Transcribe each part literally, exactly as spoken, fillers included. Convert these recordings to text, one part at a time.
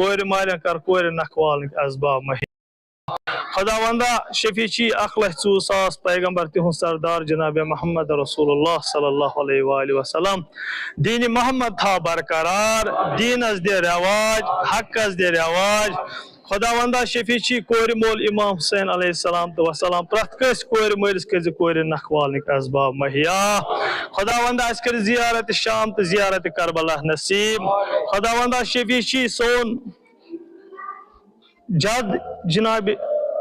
کورِ مالٮ۪ن کر کورِ نکھٕ والنٕکۍ اسباب مہیا۔ خداوندا شفیع چھی اکھ لچھ ژوٚوُہ ساس پیغمبر تِہُنٛد سردار جناب محمد رسول اللہ صلی اللہ علیہ وآلہ وسلم۔ دین محمد تھاو برقرار، دینس دِ رواج، حقس دِ رواج۔ خداوندا شفیع چھی کورِ مول امام حسین علیہ السلام تہٕ وسلام۔ پرٛٮ۪تھ کٲنٛسہِ کورِ مٲلِس کٔرۍ زِ کورِ نکھٕ والنٕکۍ اسباب مہیا۔ خداوندا اَسہِ کٔرۍ زیارت شام تہٕ زیارت کربلا نصیب۔ خداوندا شفیع چھی سون جد جناب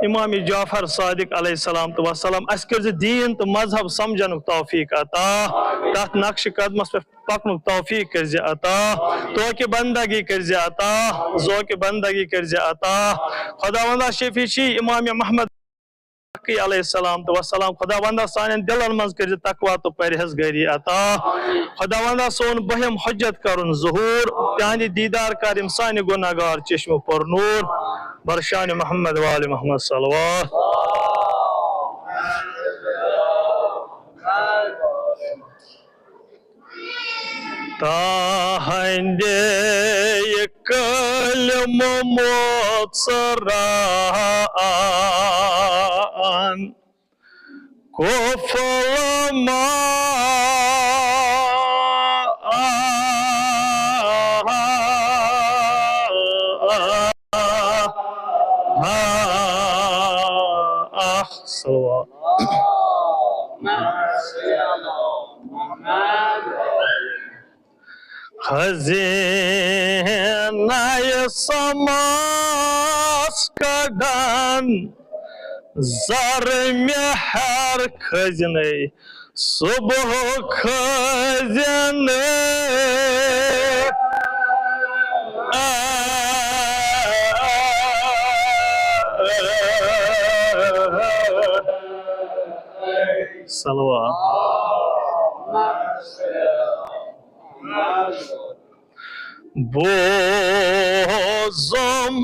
امام جعفر صادق علیہ السلام تہٕ وسلام، اَسہِ کٔرۍ زِ دین تہٕ مذہب سمجھنُک توفیق عطا، تتھ نقش قدمس پٮ۪ٹھ پکنُک توفیق کٔرۍ زِ عطا، توکہِ بندگی کٔرۍ زِ عطا، ذوقہِ بندگی کٔرۍ زِ عطا۔ خداوندا شفیع چھی امام محمد باقی علیہ السلام تہٕ وسلام۔ خداوندا سانٮ۪ن دلن منٛز کٔرۍ زِ تقوی تہٕ پرہیزگٲری عطا۔ خداوندا سون بہم حجت کرُن ظہور، تہنٛدِ دیدار کر یِم سانہِ گناہگار چشمہٕ پر نور۔ برشان محمد وآل محمد صلوات۔ تہنٛدے کلمہٕ موژران قفل ما صلوات۔ خزینہ سماس کڑان زر مہر خزنہ صبح خزنہ۔ صلوات۔ بوزم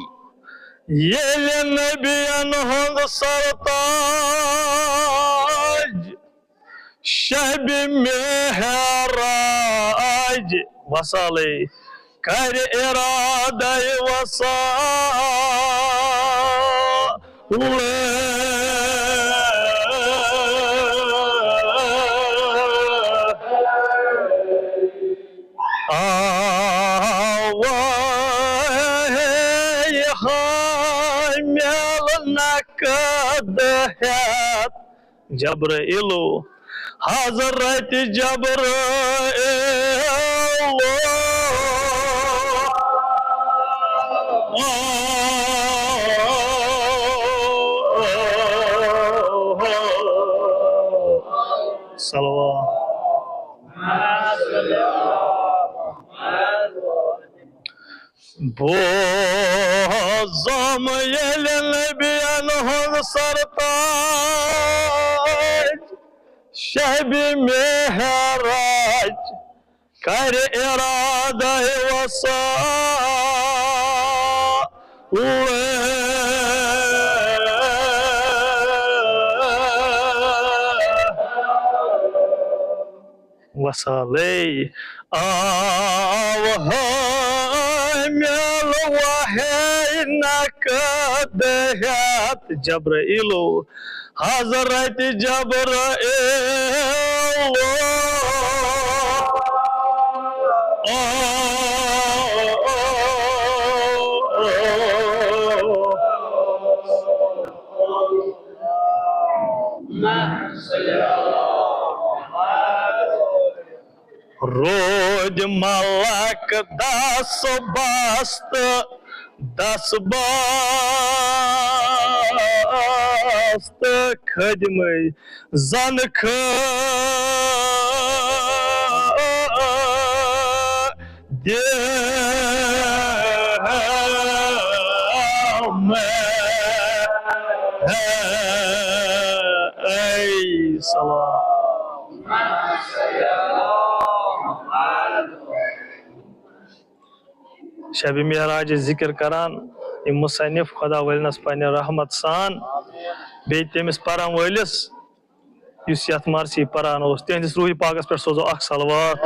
ییٚلہِ نبین ہُنٛد سرتاج شبِ معراج وصالے کرِ ارادے وصال۔ آوے حامل نقد ہیت جبرائیلو، حضرت جبرائیلو۔ صلوات۔ بوزم ییٚلہِ نبین ہُنٛد سرتاج شبِ معراج کرِ ارادے وصال۔ وصالے آو حامل وحی نقد ہیت جبرائیلو، حضرت جبرائیلو۔ روٗدۍ ملک دس بست، دس بست خدمے زن خدمے۔ صلوات۔ شبِ معراج ذکر کران، یہِ مصنف خدا ولنس پننہِ رحمت سان، بیٚیہِ تٔمِس پرن وٲلِس، یُس یتھ مرثی پران اوس، تِہنٛدِس روحِ پاکس پٮ۪ٹھ سوزو اکھ صلوات۔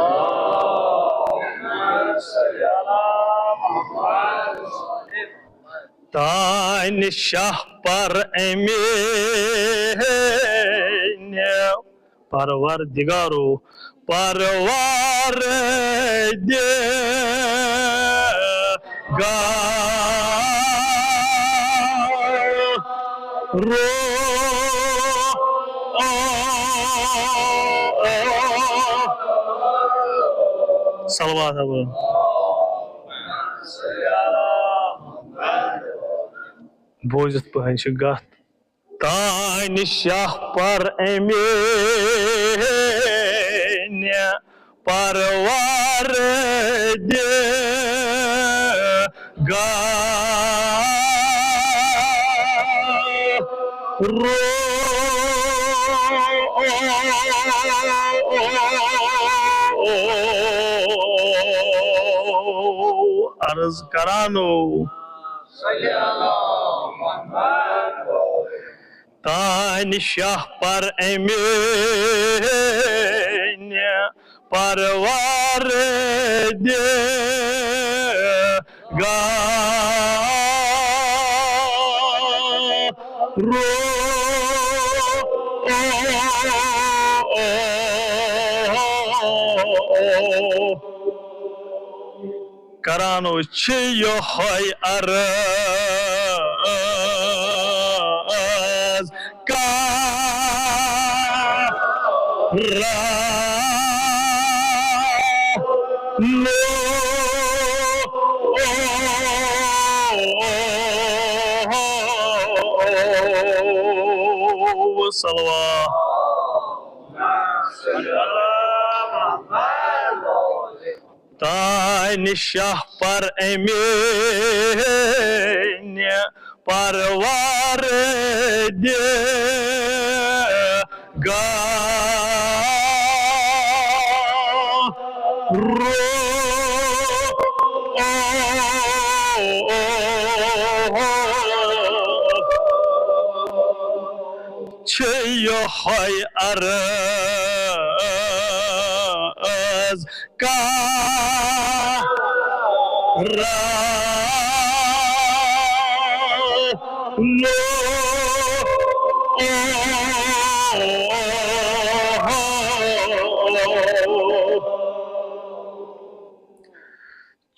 تانۍ شاہ پر امیٖنہِ پروردگارو، پروردگار۔ صلوات۔ بوٗزِتھ پٔہنۍ چھِ گتھ۔ تانۍ شاہ پر امیٖنہِ پروردگار۔ عرض کرانو۔ تانۍ شاہ پر امیٖنہِ پروردگار۔ کرانو چھِ یِہوٚے عرض کران۔ صلوات۔ تانۍ شاہ پر امیٖنہِ پروردگار۔ چھِ یِہوٚے عرض کران۔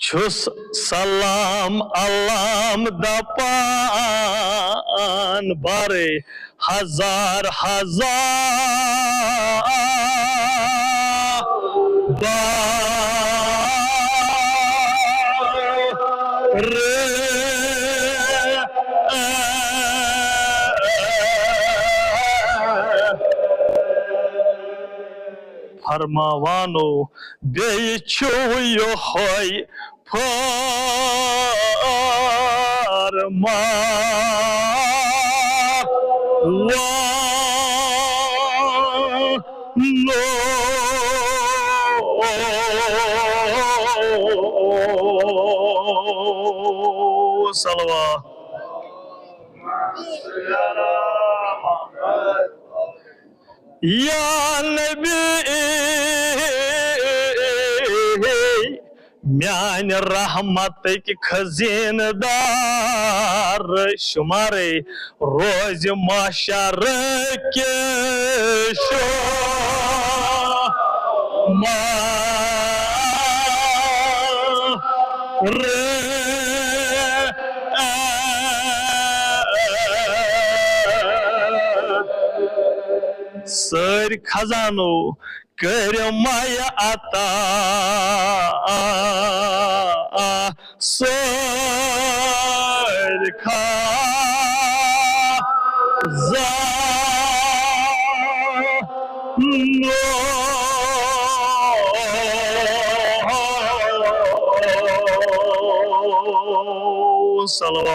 چھُس سلام علام دپان بارے ہزار ہزار بارے۔ فرماوانو بیٚیہِ چھُ یِہوٚے فرمان۔ صلوات۔ یا نبی، میانہِ رحمتٕکۍ خزیٖنہٕ دار، شمارے روزِ محشر کہِ شمارے۔ سٲرۍ خزانو کٔرۍ مَے عطا، سٲرۍ خزانو۔ صلوات۔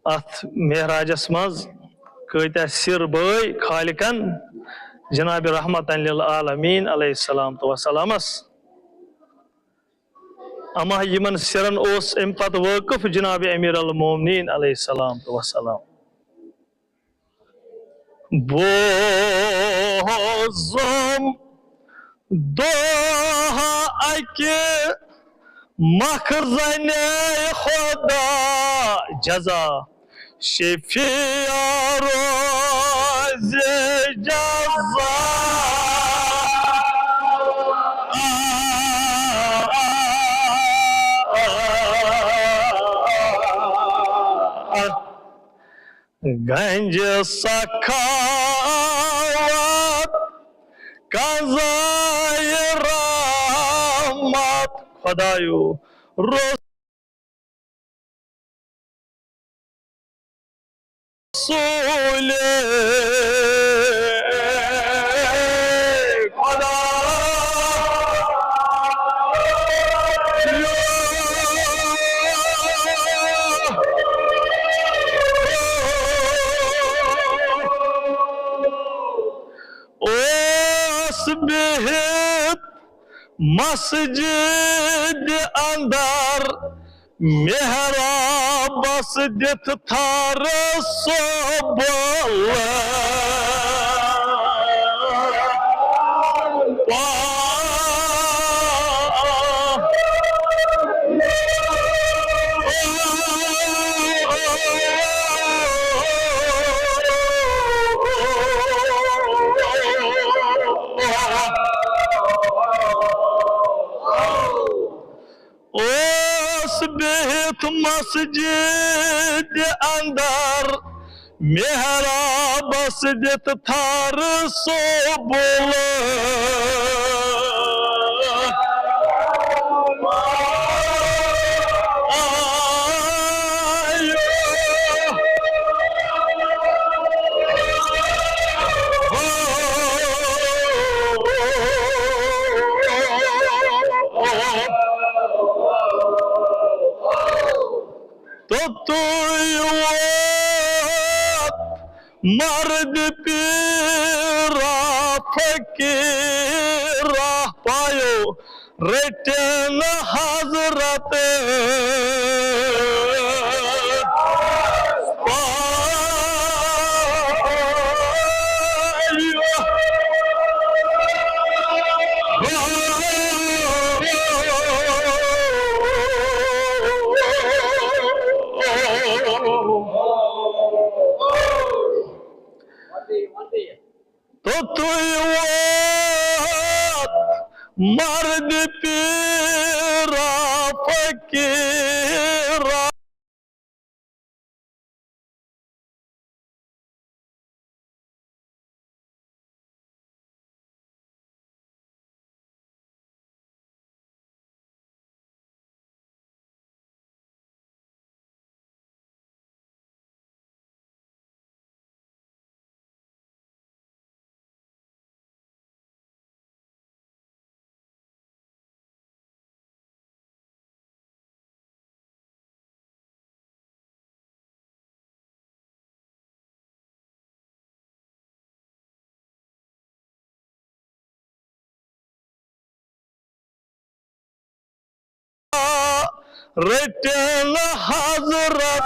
اتھ معراجس منٛز کۭتیاہ سِر بٲے خالقن جناب رحمتن للعالمین علیہ الصلوۃ والسلامس۔ اما یِمن سِرن اوس امہِ پتہٕ وٲقف جناب امیر المومنین علیہ الصلوۃ والسلام۔ بوزم دۄہ اَکہِ مخزنہِ خدا جزا شفیع روزِ جزا۔ گنج سخاوت قضائے رحمت خدایو رسول خدا۔ اوس بِہِتھ مسجد اندر محرابس دِتھ تھر سُبل۔ اوس بِہِتھ مسجد اندر محرابس دِتھ تھر سُبل۔ توٚتُے ووت مرد پیرا فقیرا، پایو رٔٹِن حضرت۔ توٚتُے ووت مرد پیرا فقیرا۔ رٔٹِن حضرت۔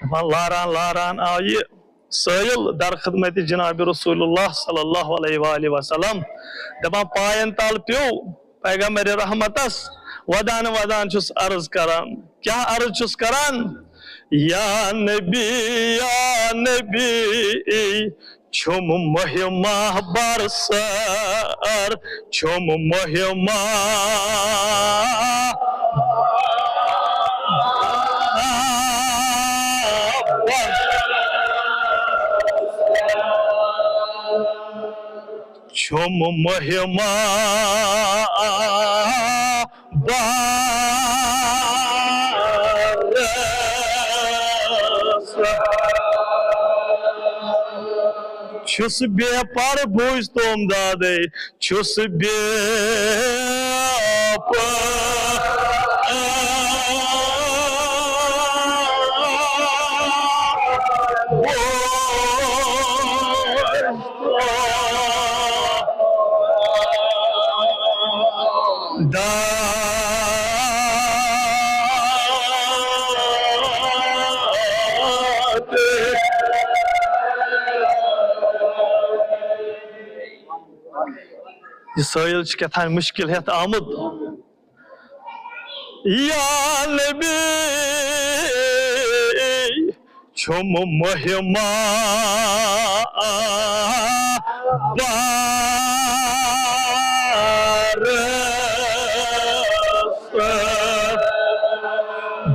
دپان لاران لاران آو یہِ سٲیِل در خدمت جناب رسول اللہ صلی اللہ علیہ وآلہ وسلم۔ دپان پاین تل پیوٚو پیغمبر رحمتس، ودان ودان چھُس عرض کران۔ کیٛاہ عرض چھُس کران؟ یا نبی، یا نبی، چھُم مہمہ بر سر، چھُم مہمہ بر۔ چھُم مہمہ بر۔ چھُس بے پر بوٗزۍ تِم دادے، چھُس بے پر۔ یہِ سٲیِل چھُ کیٛاہ تام مُشکِل ہٮ۪تھ آمُت۔ یا نبی، چھُم مہما بارس،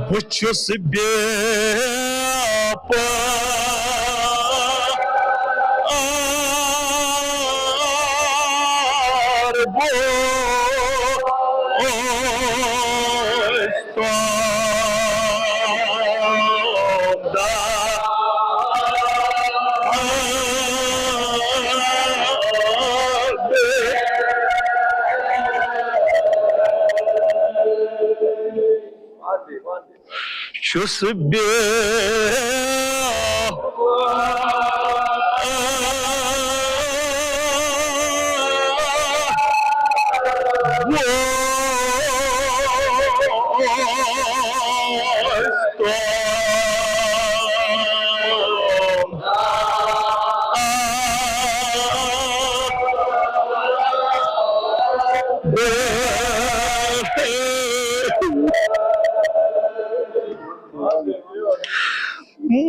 بہٕ چھُس بے پار، بہٕ چھُس بے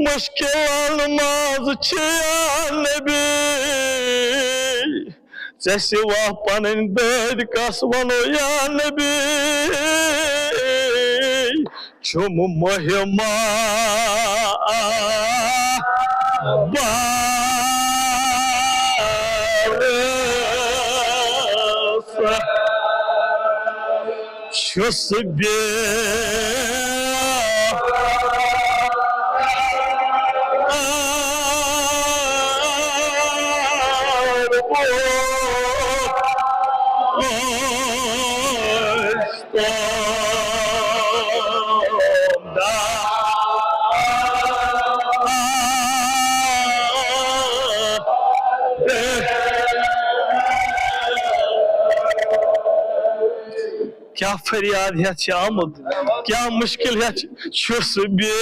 مشکلن منٛز چھِ یا نبی، ژےٚ سوا پنٕنۍ دٲدۍ کس ونو یا نبی، چھُم مہما بارس۔ چھُس بے کیٛاہ فریاد ہٮ۪تھ چھِ آمُت، کیٛاہ مُشکِل ہٮ۪تھ چھُ، چھُس بے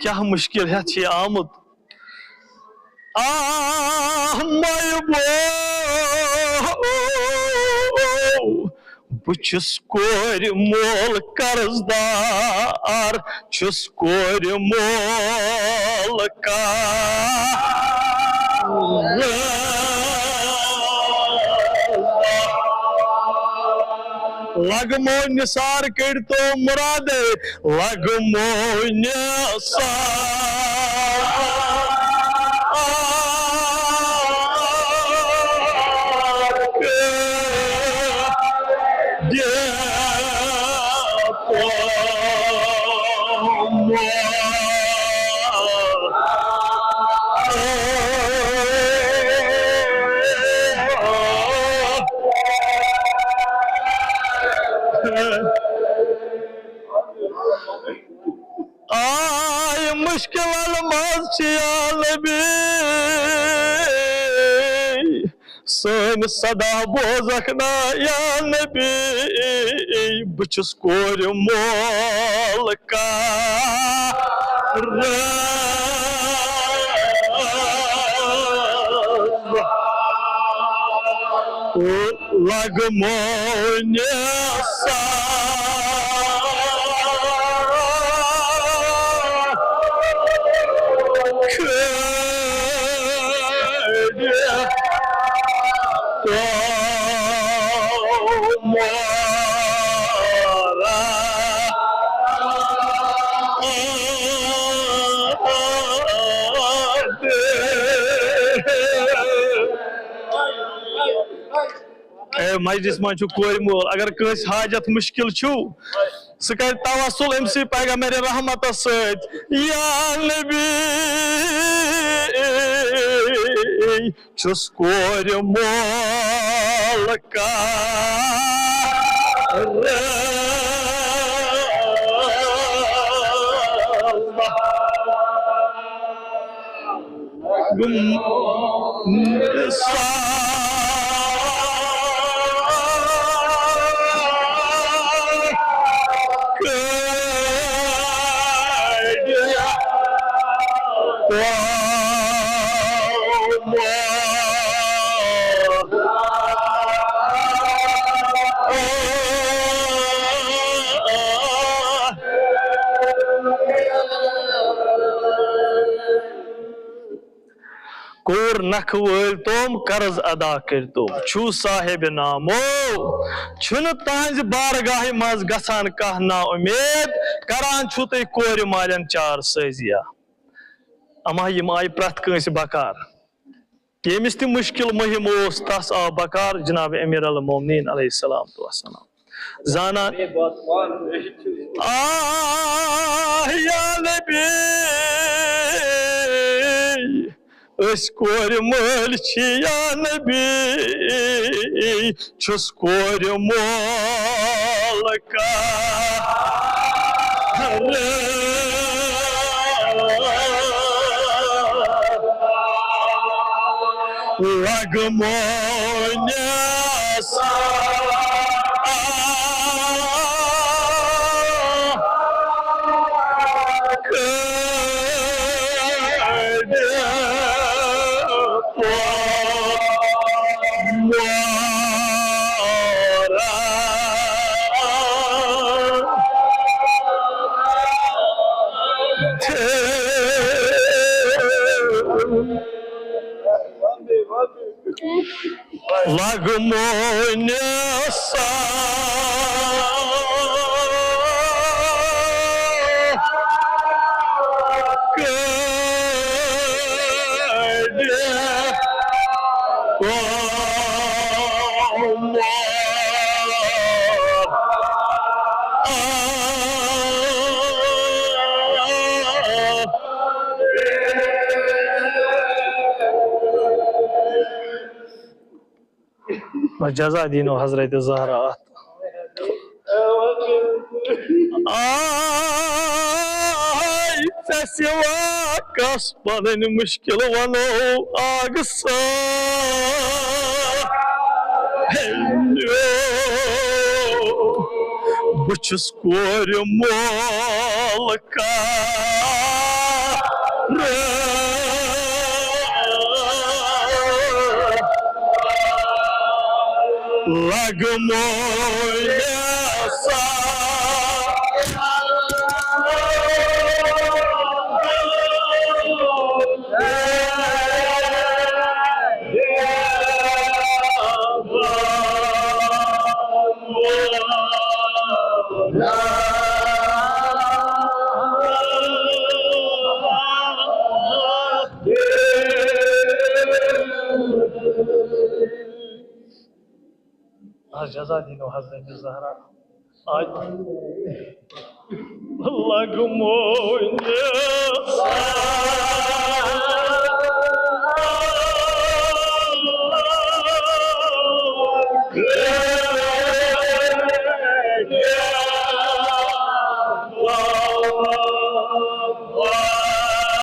کیٛاہ مُشکِل ہٮ۪تھ چھِ یہِ آمُت؟ آہ، مایہِ بو، بہٕ چھُس کورِ مول قرض دار، چھُس کورِ مول قرض۔ لگمو نثار کٔڑۍ تو مرادے، لگمو نثار کٔڑۍ۔ آے مشکلن منٛز چھِ یا نبی، سٲنۍ صدا بوزکھ نا یا نبی، بہٕ چھُس کورِ مول قرض۔ لگمو نثار کٔڑِتھ تو مورا۔ اے مجلس منٛز چھُ کورِ مول، اگر کٲنٛسہِ حاجت مشکل چھُ، سُہ کرِ توسل أمۍ سٕے پیغمبر رحمتس سۭتۍ، یا نبی۔ چھُس کورِ مول کار۔ گم-، کوٗر نکھٕ وٲلۍ تِم، قرض ادا کٔرۍ تِم۔ چھُو صاحب نامو، چھُنہٕ تہنٛزِ بارگاہہِ منٛز گژھان کانٛہہ نا اُمید، کران چھُو تُہۍ کورِ مالٮ۪ن چار سٲزیا۔ اما یِم آیہِ پرٛٮ۪تھ کٲنٛسہِ بکار۔ ییٚمِس تہِ مُشکِل مُہِم اوس، تس آو بکار جناب امیر المومنین علیہ السلام تو وسلام۔ زانان، آہ یا نبی، أسۍ کورِ مٲلۍ چھِ یا نبی، چھُس کورِ مول کار۔ لگ مونس لگ مونس جزا دینو حضرت زہرا اتھ۔ آے ژےٚ سوا کس پنٕنۍ مشکل ونو آگہٕ سان۔ بہٕ چھُس کورِ مول کار۔ لگ مونس آ، جزا دینو حضرت زہرا۔ آ، لگ مونس